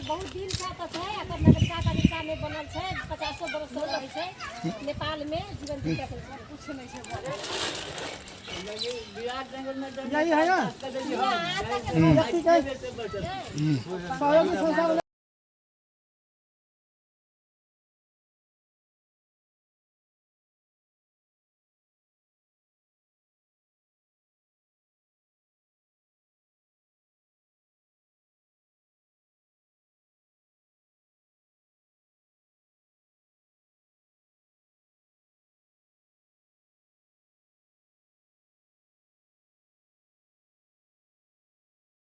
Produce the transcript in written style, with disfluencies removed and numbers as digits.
बहुत दिन से तऽ छै एकर नगरका तरीका नहि बनल छै 500 बरस हो रहल छै नेपाल में जीवन जीविका के कुछ नहीं छै यही है ना। ठीक है।